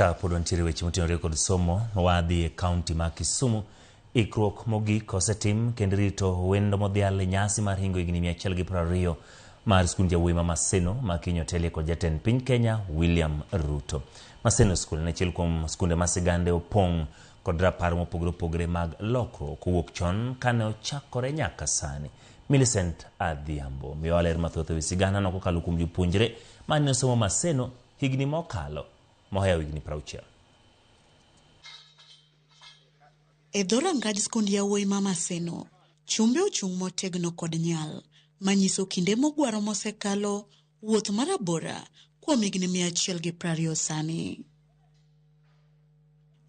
Ka pod wantiere weche motenore kod somo, wadhi e kaunti ma Kisumu. Ikruok mogik osetim kendo irito wendo modhial e nyasi mar hingo higni 120 mar skund yawuoyi ma Maseno ma kiny otelie kod jatend piny Kenya William Ruto. Maseno School en achiel kuom skunde ma sigande opong' kod rapar mopogore opogore mag lokruok kowuok chon kane ochakore nyaka sani. Millicent Adhiambo miyowa ler mathoth ewi siganano kokalo kuom jopuonjre mane osomo Maseno higni mokalo mohewo higni 60. E dho rangaj skund yawuoyi ma Maseno, chumbe ochung' motegno kod nyal, manyiso kinde mogwaro mosekalo wuoth marabora kuom higni 120 sani.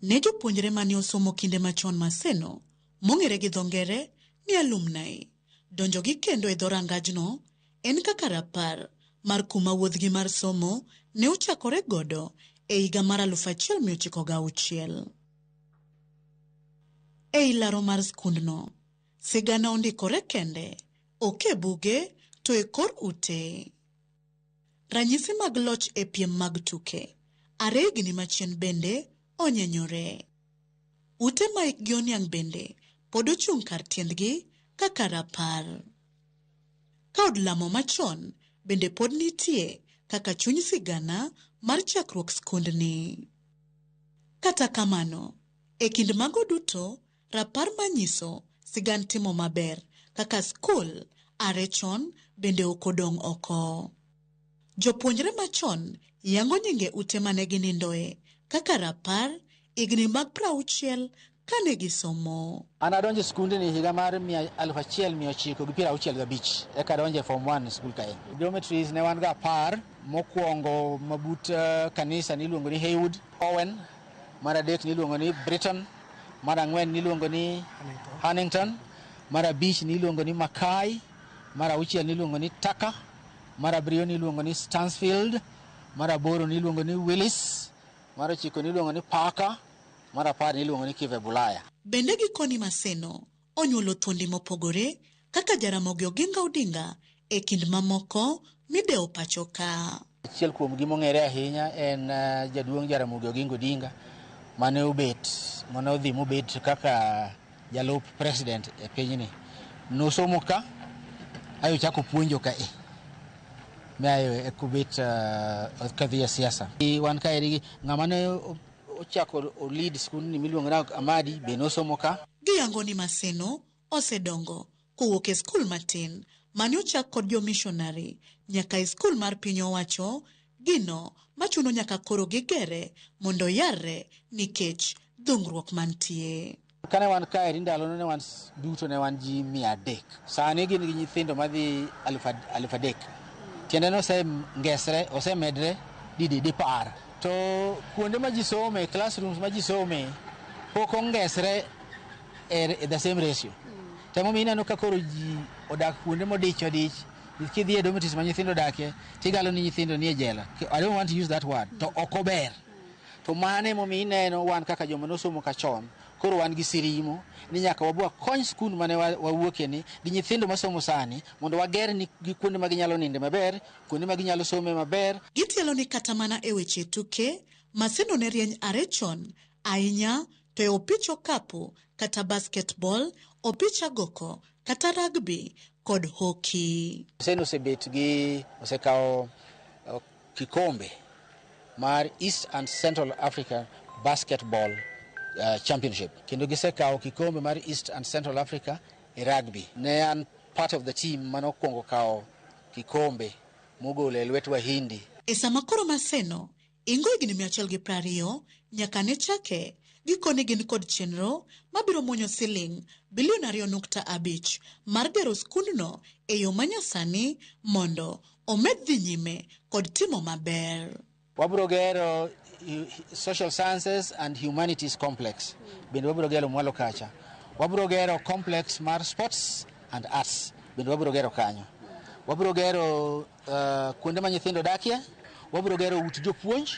Ne jopuonjre mane osomo kinde machon Maseno, mong'ere gi dho ngere ni alumni, donjo gi kendo e dho rangajno en kaka rapar mar kuma wuodhgi mar somo ne ochakore godo e higa mar 1906. Ei laro mar skundno, sigana ondikore kende, ok e buge to e kor ute. Ranyisi mag loch e piem mag tuke, are higni machien bende onyenyore. Ute ma hikgi oniang' bende pod ochung' kar tiendgi kaka rapar. Ka od lamo machon bende pod nitie kaka chuny sigana mar chakruok skundni. Kata kamano, e kind mago duto, rapar manyiso sigand timo maber kaka skul are chon bende ok odong' oko. Jopuonjre machon yango nyinge ute mane ginindoe kaka rapar higni mag 60 kane gisomo. An adonjo e skundni higa mar 1965 eka adonjo e form 1 e skul kae. Dormitories ne wan ga 10, mokwongo mabut kanisa niluongo ni Haywood Owen, mar adek niluongo ni Britain, mar ang'wen niluongo ni Hannington, mar abich niluongo ni Mackay, mar auchiel niluongo ni Tucker, mar abiriyo niluongo ni Stansfield, mar aboro niluongo ni Willis, mar ochiko niluongo ni Parker, mar 10 niluongo ni Kivebulaya. Bende gikoni Maseno onyuolo thuondi mopogore kaka Jaramogi Oginga Odinga e kind mamoko midewo pacho ka. Achiel kuom gi mong'ere ahinya en jaduong' Jaramogi Oginga Odinga mane obet, mane odhi mobet kaka jalup president e pinyni. Nosomo ka, ae ochako puonjo ka e. Ae eka obet kadhi e siasa. Wan kaeri ng'ama ne ochako o lead skundni miluongo ni Amadi be nosomo ka. Giyango ni Maseno osedongo kowuok e skul matin mane ochak kod jo-missionary nyaka e skul mar piny owacho, gino machuno nyaka koro gigere mondo oyarre nikech dhungruok mantie. Kane wan kaeri ndalono ne wan duto ne wan ji 300. Sani gin gi nyithindo madhi 3000. Tiende ni osengesre, osemedre didi dipar. To kuonde ma ji some, classrooms ma ji some, pok ongesre e the same ratio. Emomiyo ineno ka koro ji odak kuonde modich odich. Kidhi e dormitories ma nyithindo odakie, tigalo ni nyithindo nie jela. I don't want to use that word. To ok ober. To mano emomiyo ineno wan kaka joma nosomo ka chon, koro wan gi sirimo ni nyaka wabwa kony skul mane wawuokie ni gi nyithindo masomo sani mondo wager ni gi kuonde ma ginyalo ninde maber, kuonde ma ginyalo some maber. Gitielo ni kata mana e weche tuke, Maseno ne rieny are chon ahinya to e opich okapu kata basketball, opich agoko kata rugby kod hockey. Maseno osebet gi, osekawo kikombe mar East and Central Africa Basketball Championship. Kendo gisekawo kikombe mar East and Central Africa e rugby. Ne an part of the team mane okwongo kawo kikombe mogolo e lwet Wahindi. E sama koro Maseno ingo higni 120 nyaka ne chake, gikone gin kod chenro mabiro muonyo siling bilion 2.5 mar gero skundno e yo manyasani mondo omed dhi nyime kod timo maber. Wabiro gero Social Sciences and Humanities Complex. Bende wabiro gero mwalo kacha. Wabiro gero complex mar Sports and Arts. Bende wabiro gero kanyo. Wabiro gero kuonde ma nyithindo dakie. Wabiro gero ut jopuonj.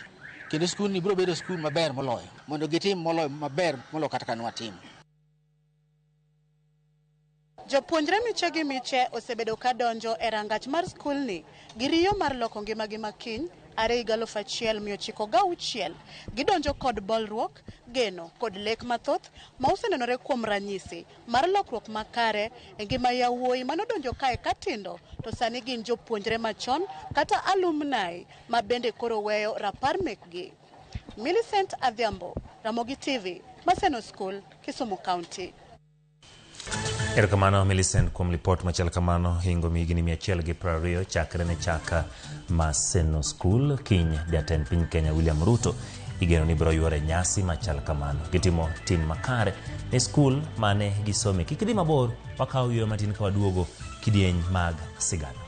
Kendo skul ni biro bedo skul maber moloyo. Mondo gitim moloyo maber moloyo kata ka nwatimo. Jopuonjre miche gi miche osebedo ka donjo e rangach mar skulni gi riyo mar loko ngimagi makiny Are higa 1906, gidonjo kod bolruok, geno kod lek mathoth ma osenenore kuom ranyisi mar lokruok makare e ngima yawuoyi manodonjo kae katindo to sani gin jopuonjre machon kata alumni ma bende koro weyo rapar mekgi. Millicent Adhiambo, Ramogi TV, Maseno School, Kisumu County. Erokamano Millicent kuom lipot machal kamano hingo higni 120 chakre ne chaka Maseno School. Kiny jatend piny Kenya William Ruto igeno ni biro yuore nyasi machal kamano. Gitimo tim makare ne skul mane gisome. Kik idhi mabor, wakawo yueyo matin ka waduogo kidieny mag sigana.